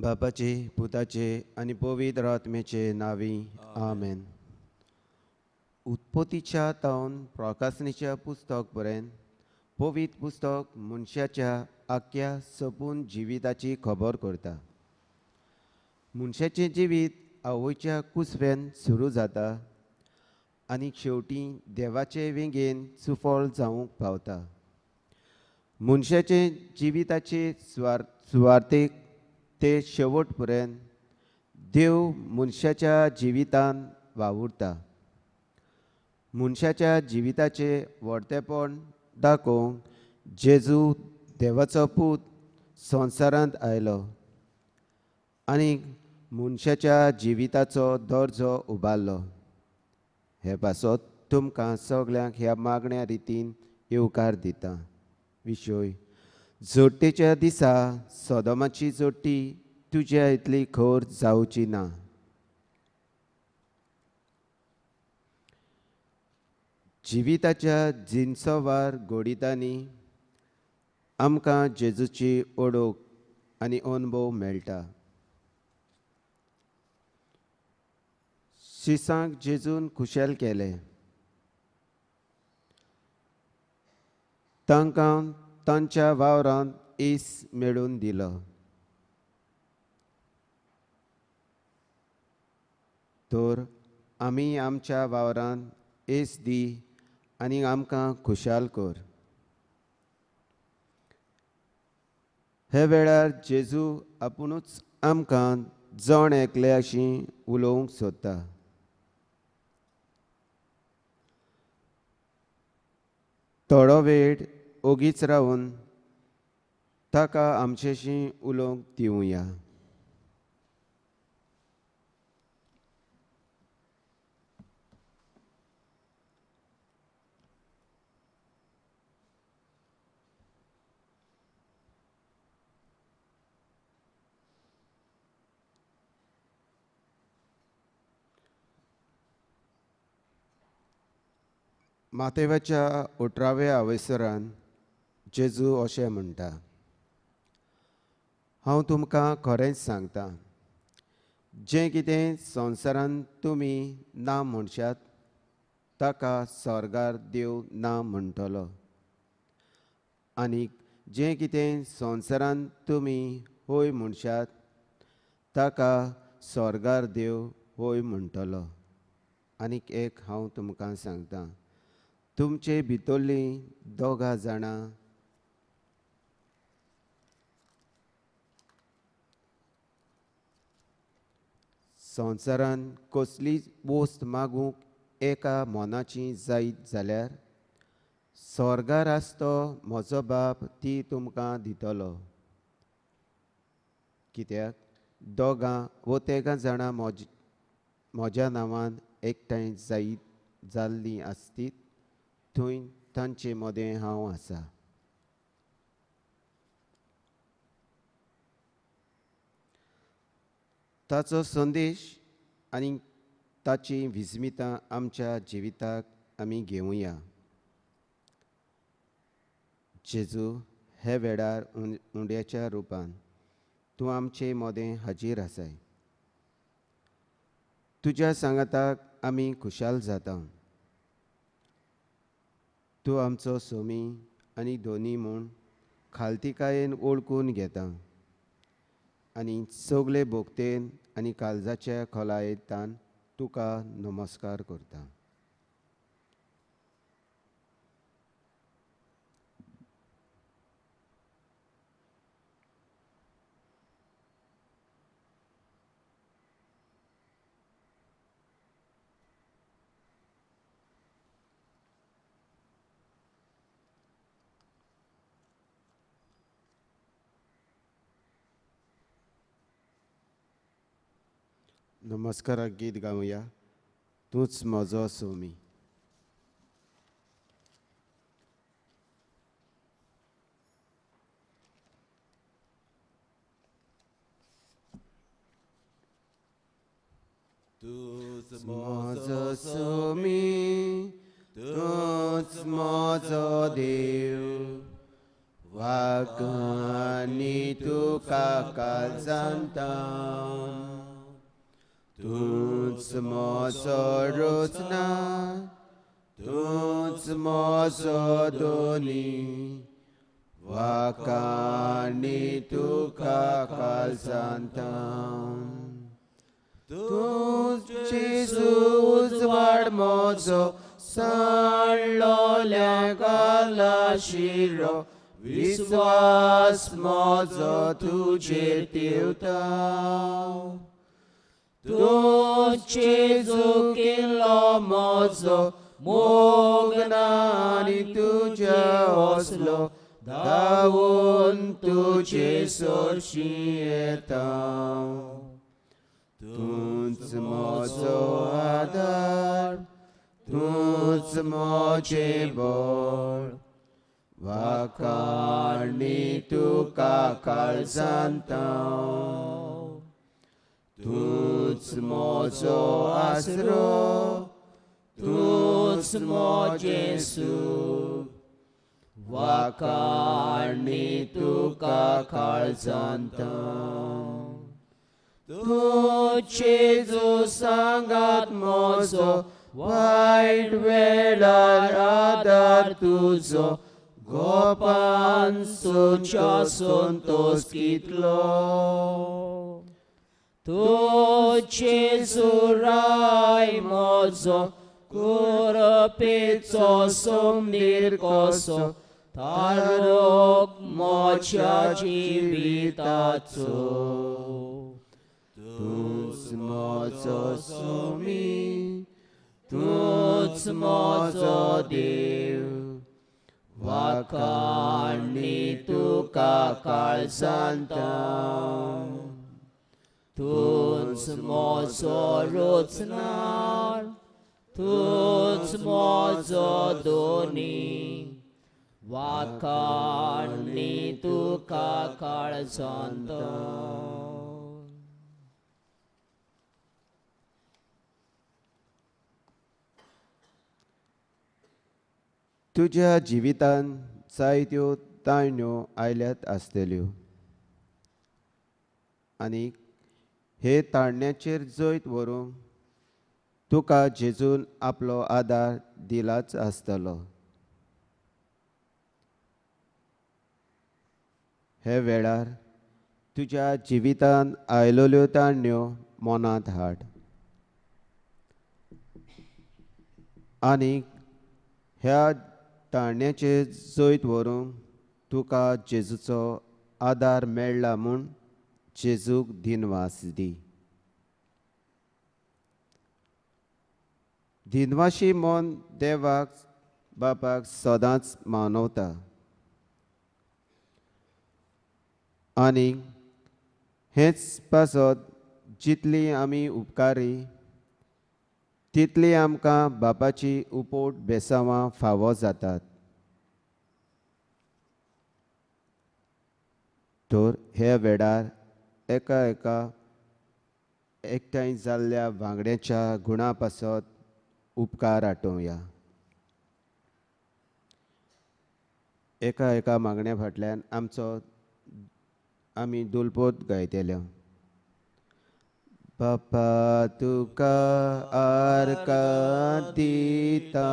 बापाचे, पुताचे आनी पवित्र आत्म्याचे नांवी आमेन. उत्पत्तीच्या तावन प्रकाशनीच्या पुस्तक पर्यंत पवित्र पुस्तक मनशाच्या आख्या सपून जिविताची खबर करता. मनशाचें जिवीत आवयच्या कुसव्यान सुरू जाता आनी शेवटी देवाचे वेंगेन सुफळ जावंक पावता. मनशाचे जिविताचे सुवार्थेक ते शेवट पर्यंत देव मनशाच्या जिवितान वावुरता. मनशाच्या जिविताचे व्हडतेपण दाखोवंक जेजू देवाचो पूत संवसारांत आयलो आनी मनशाच्या जिविताचो दर्जो उबारलो. हे पासत तुमकां सगल्यांक ह्या मागण्या रितीन येवकार दिता. विशय जोडटेच्या दिसा सदमाची जोडटी तुज्या इतली खर जावची ना. जिविताच्या जिनसोवार गोडितांनी आमकां जेजूची ओडोक आनी अनुभव मेळटा. शिसांक जेजून खुशाल केले, तांकां तांच्या वावरांत येस मेळोवन दिलो. तर आमी आमच्या वावरांत येस दी आनी आमकां खुशाल कर. हे वेळार जेजू आपुणूच आमकां जण एकले अशी उलोवंक सोदता. थोडो वेळ ओगीच रावन ताका आमचेशी उलोवंक दिवया. मातेवाच्या 18व्या अवसरान जेजू अशें म्हणटा, हांव तुमकां खरेंच सांगता, जें कितें संवसारांत तुमी ना म्हणशात ताका स्वर्गार देव ना म्हणटलो, आनी जें कितें संवसारांत तुमी होय म्हणशात ताका स्वर्गार देव होय म्हणटलो. आनीक एक हांव तुमकां सांगता, तुमचे भितरलीं दोगां जाणां संवसारांत कसलीच वस्त मागूंक एका मनाची जायत जाल्यार स्वर्गार आसतो म्हजो बाप ती तुमकां दितलो. कित्याक दोगां वो तेगां जाणां म्हज्या नांवान एकठांय जायत जाल्लीं आसतीत थंय तांचे मदें हांव आसा. ताचो संदेश आनी ताची विस्मितां आमच्या जिविताक आमी घेवया. जेजू हे वेळार उंड्याच्या रुपान तूं आमचे मदें हाजीर आसाय. तुज्या सांगाताक आमी खुशाल जाता. तूं आमचो सोमी आनी धोनी म्हूण खालतिकायेन वळखून घेता आनी सगळे भोगतेन आनी काळजाच्या खोलायेंतल्यान तुका नमस्कार करता. नमस्काराक गीत गावया, तूंच म्हजो सोमी. तूंच म्हजो सोमी, तूंच म्हजो देव, वागयता वाकांनी तुका काळजांता तूंच म्हजो रचना तूंच म्हजो धनी वाकांनी तुका काळजांता तूंच जेजू उजवाड म्हजो सांडलोल्या कालाशिरो विस्वास म्हजो तुजेर तेवता तूंच जेजू किल्लो म्हजो मोग ना आनी तुज्या असलो धांवून तुजे सरशीं येता तूंच म्हजो आदार तूंच म्हजें बळ वाकांनी तुका काळजांता तूंच म्हजो आसरो तूंच म्हजें सूख वाकांनी तुका काळजांता तूं जेजू सांगात म्हजो वायट वेळार आदार तुजो गोपान सोच्या संतोस कितलो तूं जेजू राय म्हजो कुरपेचो सोमनीर कसो तारोग म्हज्या जिविताचो तूंच म्हजो स्वामी तूंच म्हजो देव वाकांनी तुका काळजांता तूंच म्हजो रचणार तूंच म्हजो धनी वाकांनी तुका काळजांत तुज्या जिवितान जायत्यो ताळण्यो आयल्यात आसतल्यो आनी हे ताळण्याचेर जैत व्हरूंक तुका जेजून आपलो आदार दिलाच आसतलो. हे वेळार तुज्या जिवितान आयलोल्यो ताळण्यो मनांत हाड आनी ह्या ताळण्याचेर जैत व्हरूंक तुका जेजूचो आदार मेळ्ळा म्हूण जेजूक दिनवास दी. दिनवाशी मन देवाक बापाक सदांच मानवता आनी हेच पासत जितली आमी उपकारी तितली आमकां बापाची उपोट बेसांवां फावो जातात. तर ह्या वेळार एका एका एकठांय जाल्ल्या वांगड्याच्या गुणा पासत उपकार आटोवया. एका एका मागण्या फाटल्यान आमचो आमी दुलपोत गायतले. बापा तुका आर्कां दिता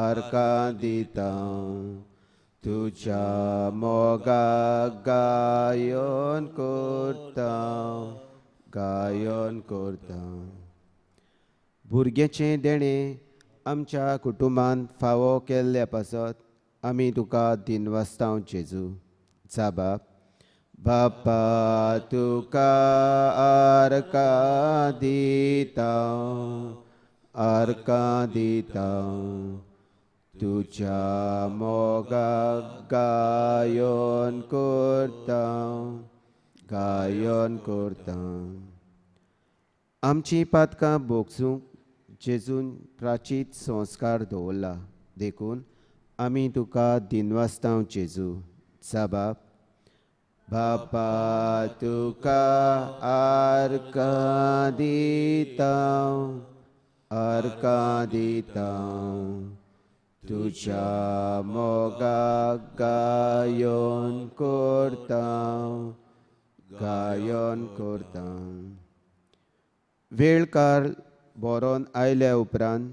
आर्कां दिता तुज्या मोगाक गायन करता गायन करता. भुरग्याचें देणें आमच्या कुटुंबान फावो केल्ल्या पासत आमी तुका दिनवास्तांव जेजू. जा बाप बापा तुका आर्कां दिता आर्कां दिता तुज्या मोगाक गायन करता गायन करता. आमचीं पातकां भोगसूंक जेजून प्राचीत संस्कार दवरला देखून आमी तुका दिनवास्तांव जेजू. जा बाप बापा तुका आर्कां दिता आर्कां दिता तुज्या मोगाक गायन करता, गायन करता. वेळकार बरोवन आयल्या उपरांत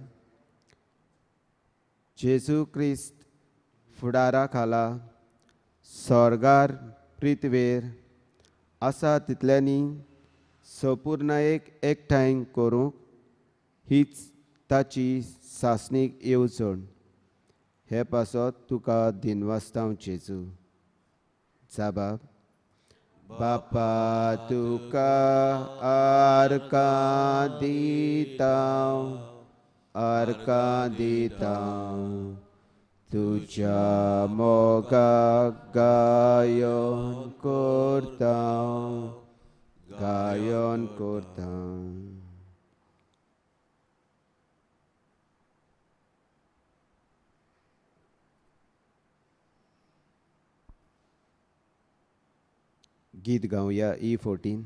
जेजू क्रिस्त फुडारा खाला स्वर्गार पृथ्वेर आसा तितल्यांनी सपुर्णायेक एकठांय करूंक हीच ताची सासणीक येवजण. हे पासत तुका दिनवासतांव जेजू. जाबाब. बापा तुका आर्कां दिता, आर्कां दिता, तुज्या मोगाक गायन करता, गायन करता. गीत गावया E14.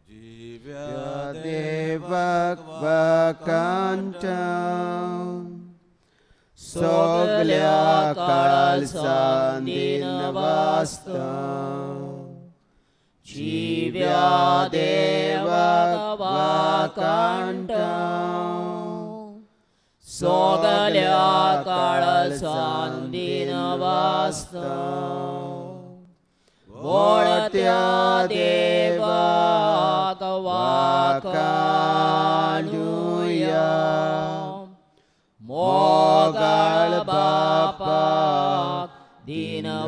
जिव्या देवाक वाकांटा सगल्या काळसान दिनवासता. जिव्या देवाक वाकांटा सगल्या काळसान दिनवासता. वळत्या देवाक वाकांडुया, मोगाळ बापाक दिनवासुया.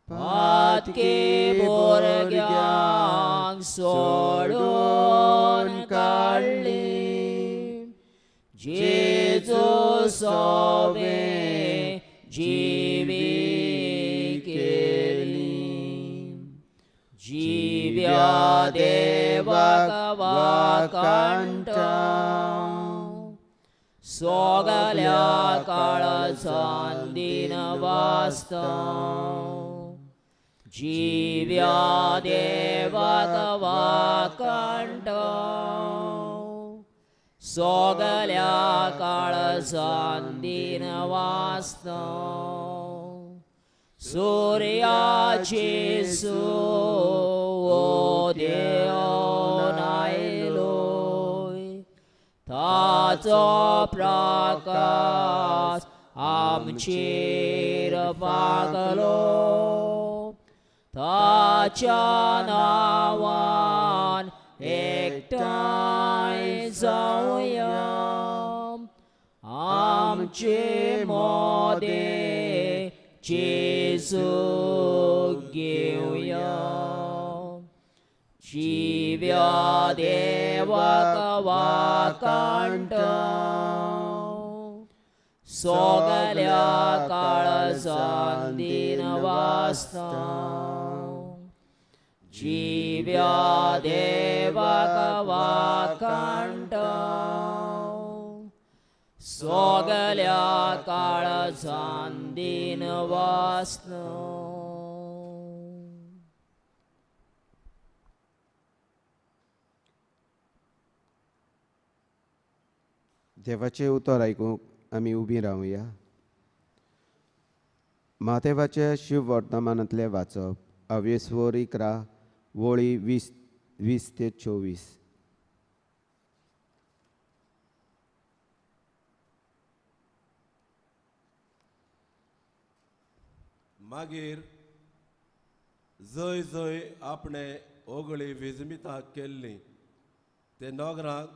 पातके भुरग्यांक सोडून काडली, जेजू सोवे जिवी केली. जिव्या देवाक वाकांटा सगल्या काळसान दिनवासता. जिव्या देवाक वाकांटा सगल्या काळसान दिनवासता. सूर्याची देवन आयलोय, ताचो प्रकाश आमचेर फांकलो. ताच्या नांवान एकठांय जावया, आमचे मोदें जेजू घेवया. जिव्या देवाक वाकांटा सगल्या काळसान दिनवासता. जिव्या देवाक वाकांटा सगल्या काळसान दिनवासता. देवाचें उतर आयकूंक आमी उबी रावया. म्हादेवाच्या शिववर्तमानांतलें वाचप अवेस्वर 11 वळी 20 ते 24. मागीर जंय जंय आपणे ओगळी विजमितां केल्ली ते नगरांक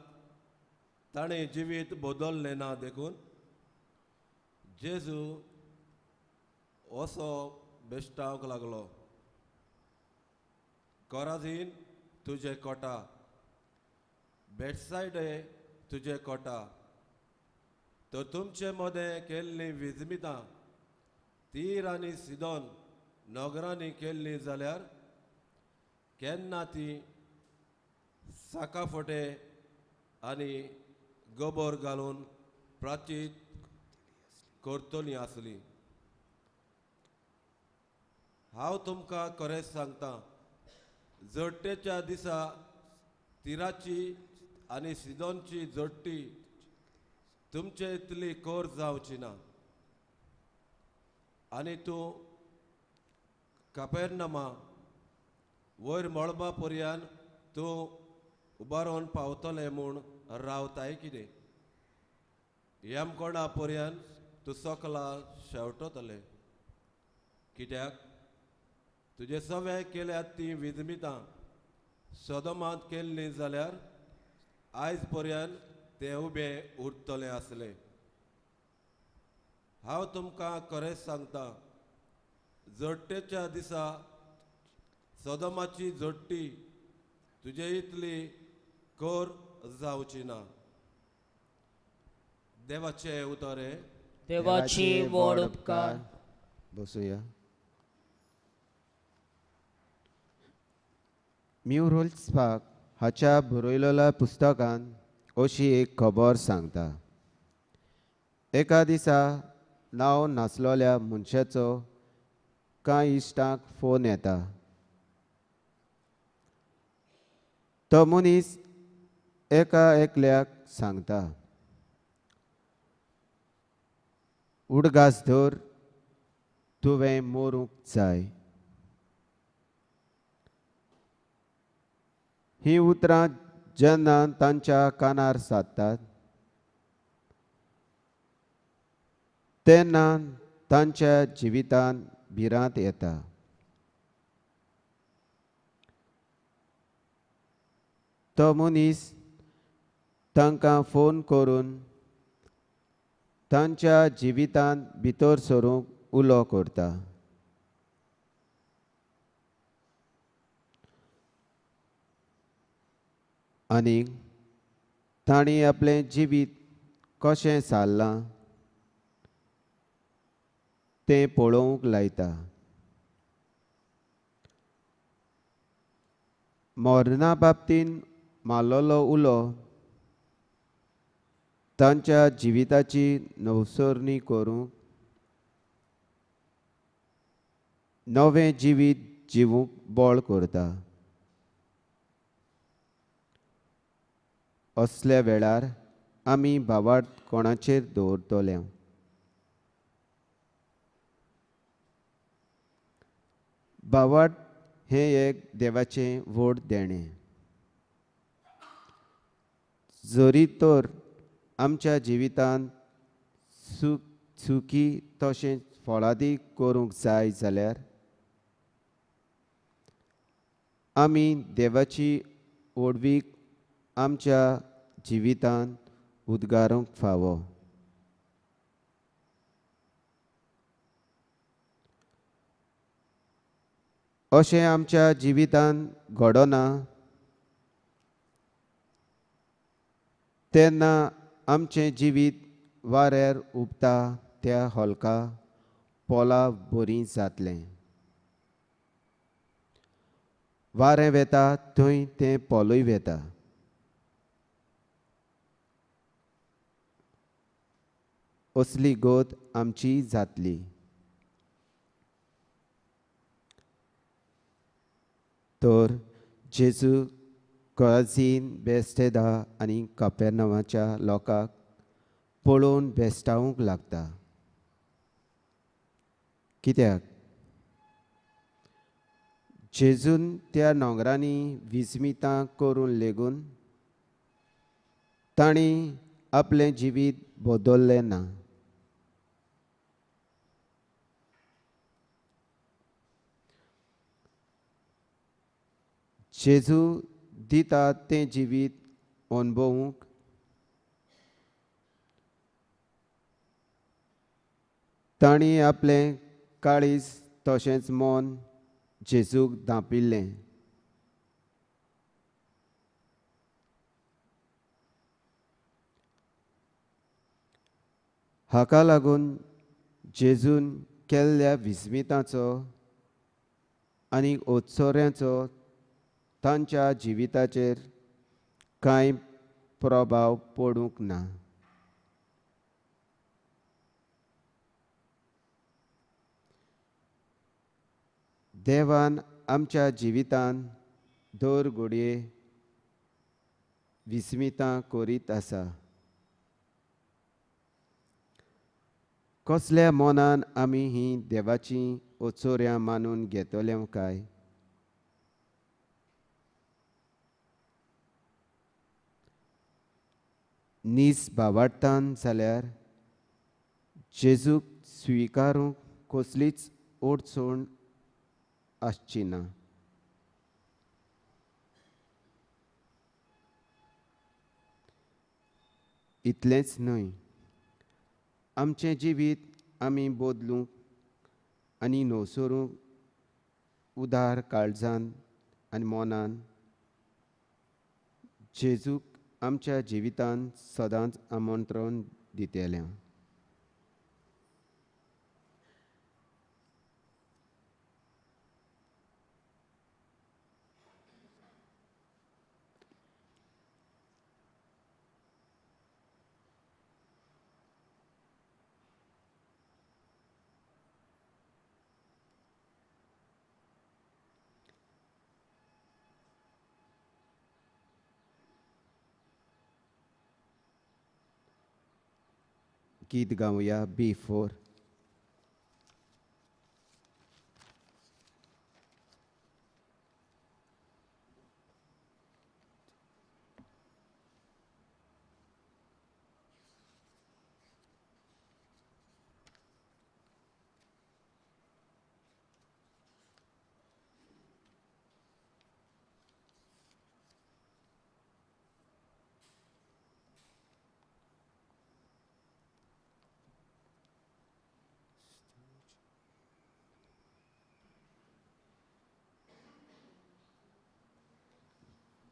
ताणें जिवीत बदललें ना देखून जेजू असो बेश्टावंक लागलो. कोराझीन तुजे कोटा, बेटसायडे तुजे कोटा, तर तुमचे मदें केल्लीं विजमितां तीर आनी सिदोन नगरांनी केल्लीं जाल्यार केन्ना ती साकाफोटे आनी गोबोर घालून प्राचीत करतलीं आसलीं. हांव तुमकां खरेंच सांगता, जोडटेच्या दिसा तिराची आनी सिदोनची जोडटी तुमचे इतली कोर जावची ना. आनी तूं कापेरनमा वयर मळबा पर्यान तूं उबारोन पावतलें म्हूण रावताय कितें? यमकोणा पर्यान तूं सकला शेवटतलें. कित्याक तुजे सवे केल्यात ती विजमितां सदमांत केल्ली जाल्यार आयज पर्यंत ते उबे उरतले आसले. हांव तुमकां खरेंच सांगता, जोडटेच्या दिसा सदमाची जोडटी तुजे इतली कोर जावची ना. देवाचें उतर हें. देवाची व्हड उपकार. बसुया. म्युरोल्सपाक हाच्या बरयलेल्या पुस्तकान अशी एक खबर सांगता. एका दिसा नांव नासलेल्या मनशाचो कांय इश्टांक फोन येता. तो मनीस एका एकल्याक सांगता, उडगास धर, तुवें मरूंक जाय. हीं उतरां जेन्ना तांच्या कानार सादतात तेन्ना तांच्या जिवितांत भिरांत येता. तो मनीस तांकां फोन करून तांच्या जिवितांत भितर सरूंक उलो करता. आनी तांणी आपलें जिवीत कशें सारलां तें पळोवंक लायता. मरणा बाबतीन मारलेलो उलो तांच्या जिविताची नवसरणी करूंक नवें जिवीत जिवूंक बळ करता. असल्या वेळार आमी भावार्थ कोणाचेर दवरतले? भावार्थ हें एक देवाचें व्हड देणें. जरी तर आमच्या जिवितांत सुखी तशेंच फळादीक करूंक जाय जाल्यार आमी देवाची व्हडवीक आमच्या जिवितांत उद्गारूंक फावो. अशें आमच्या जिवितांत घडना तेन्ना आमचें जिवीत वाऱ्यार उबता त्या हलका पोला बरी जातलें. वारें वेता थंय तें पोलूय वेता. असली गत आमची जातली. तर जेजू कोराझीन, बेस्तेदा आनी कापेर्नावाच्या लोकांक पळोवन बेस्टावूंक लागता. कित्याक जेजून त्या नोंगरांनी विस्मितां करून लेगून तांणी आपलें जिवीत बदल्लें ना. जेजू दिता तें जिवीत अणभवूंक तांणी आपलें काळीज तशेंच मन जेजूक धांपिल्लें. हाका लागून जेजून केल्ल्या विस्मिताचो आनी उत्सर्याचो तांच्या जिविताचेर कांय प्रभाव पडूंक ना. देवान आमच्या जिवितान दर घडये विस्मितां करीत आसा. कसल्या मनान आमी ही देवाची ओचोऱ्यां मानून घेतले काय? नीस भावार्थान जाल्यार जेजूक स्विकारूंक कसलीच अडचण आसची ना. इतलेंच न्हय, आमचें जिवीत आमी बदलूंक आनी नवसरूंक उदार काळजान आनी मनान जेजूक आमच्या जिवितान सदांच आमंत्रण दितलें. गीत गावया B4.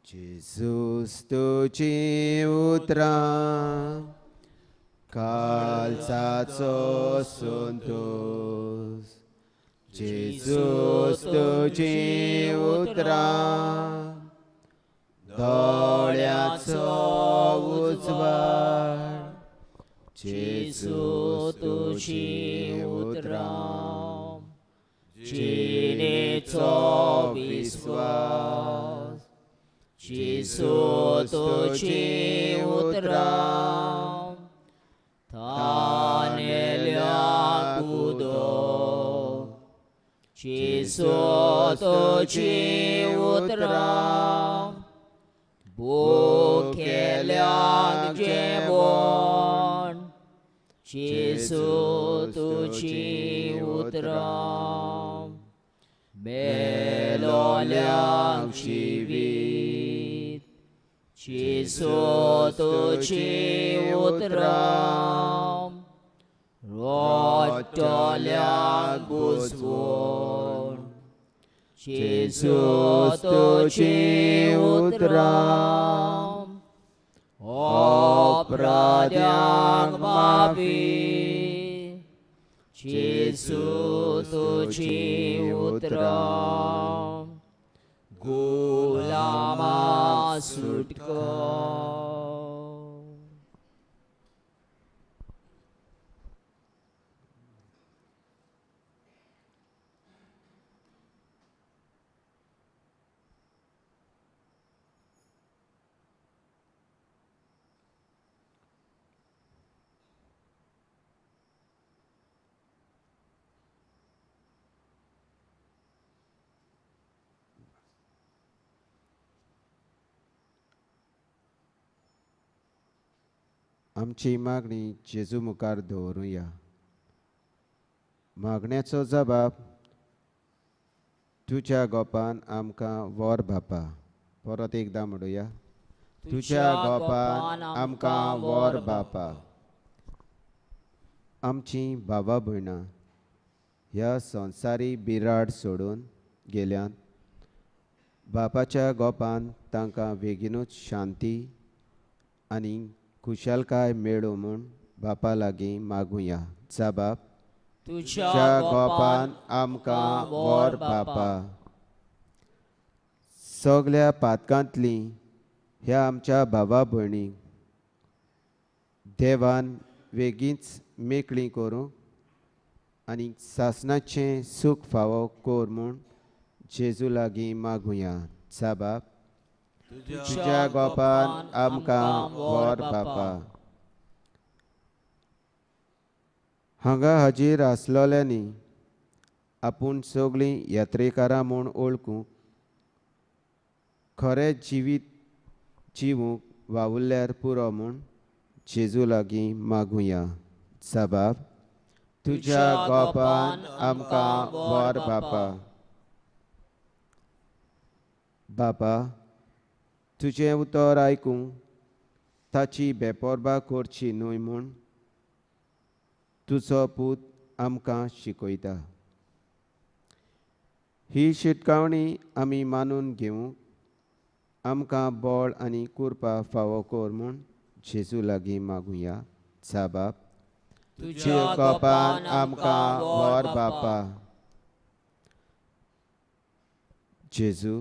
Jesus तुजी उतरां कालचाचो संतोष, जेजूस तुजी उतरां दोळ्याचो उजवाड, जेजू तुजी उतरां जिणेचो विस्वास, जेजू तुजी उतरां तानेल्याक उदक, जेजू तुजी उतरां भुकेल्यांक जेवण, जेजू तुजी उतरां मेलोल्यांक जिवीत, जेजू तुजी उतरां रोटल्यांक बुजवण, जेजू तुजी उतरां अपराध्यांक माफी, जेजू तुजी उतरां गुलामा सुटका. आमची मागणी जेजू मुखार दवरुया. मागण्याचो जबाब तुज्या गोपान आमकां व्हर बापा. परत एकदां म्हणुया, तुज्या गोपान आमकां व्हर बापा. आमची बाबा भयणां ह्या संवसारी बिराड सोडून गेल्यान बापाच्या गोपान तांकां बेगीनूच शांती आनी खुशालकाय मेळूं म्हूण बापा लागीं मागुया. जाबाप तुज्या गोपान आमकां व्हर बापा. सगल्या पातकांतली ह्या आमच्या भावा भयणीक देवान वेगींच मेकळी करूंक आनी सासणाचें सूख फावो कर म्हूण जेजू लागीं मागुया. साबाब तुज्या गोपान आमकां व्हर बापा. हांगा हाजीर आसलोल्यांनी आपूण सगळीं यात्रेकारां म्हूण वळखूंक खरें जिवीत जिवूंक वावुरल्यार पुरो म्हूण जेजू लागीं मागुया. साबाब तुज्या गोपान आमकां व्हर बापा. बापा तुजें उतर आयकूंक ताची बेपोरबा करची न्हय म्हूण तुजो पूत आमकां शिकयता. ही शिटकावणी आमी मानून घेवंक आमकां बळ आनी कुरपा फावो कर म्हूण जेजू लागीं मागुया. साबाब तुज्या गोपान आमकां व्हर बापा. जेजू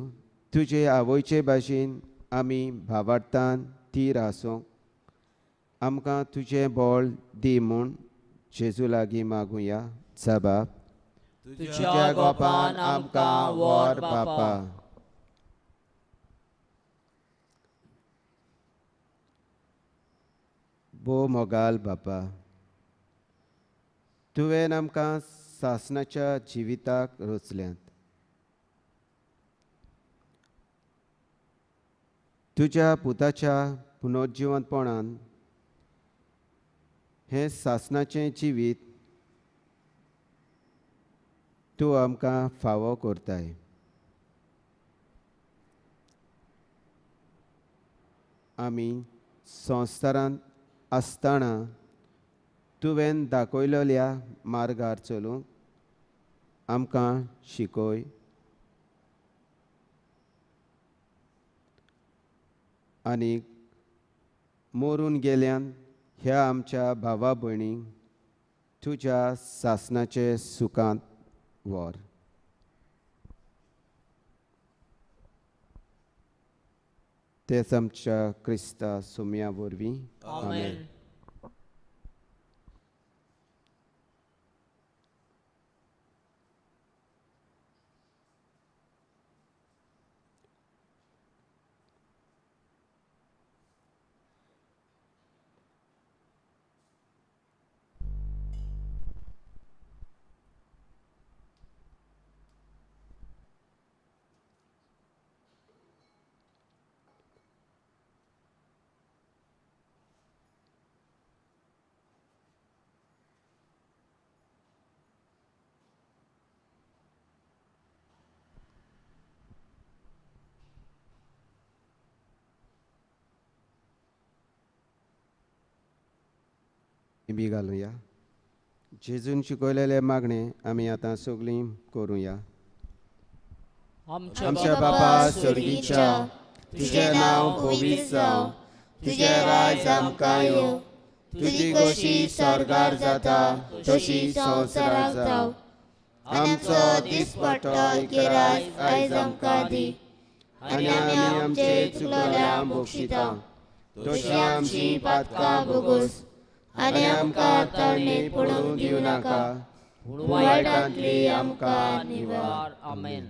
तुजे आवयचे भाशेन आमी भावार्थान तीर आसूंक आमकां तुजें बळ दी म्हूण जेजू लागीं मागुया. साबाब तुज्या गोपान आमकां व्हर बापा. भोव मोगाल बापा, तुवें आमकां सासणाच्या जिविताक रचल्यांत. तुज्या पुताच्या पुनर्जिवंतपणान हें सासणाचें जिवीत तूं आमकां फावो करताय. आमी संवसारांत आसतना तुवें दाखयलेल्या मार्गार चलूंक आमकां शिकय आनी मरून गेल्यान ह्या आमच्या भावा भयणींक तुज्या सासणाचे सुखांत व्हर. तेच आमच्या क्रिस्ता सोम्या वरवीं. आमेन. बी घालुया. जेजून शिकयलेले मागणे आमी आतां सगळीं करुया. आमच्या बापा स्वर्गीच्या, तुजें नांव पवित्र जावं, तुजें राज आमकां येवं, तुजी खोशी स्वर्गार जाता तशी संवसाराक जावं. आमचो दिसपट्टो गिराज आयज आमकां दी आनी आमी आमचे चुकलोल्या बक्षिता तशी आमची पातकां भोगोस आनी आमकां ताळणी पडूंक दिवं नाका, वायटांतली आमकां निवार. आमेन.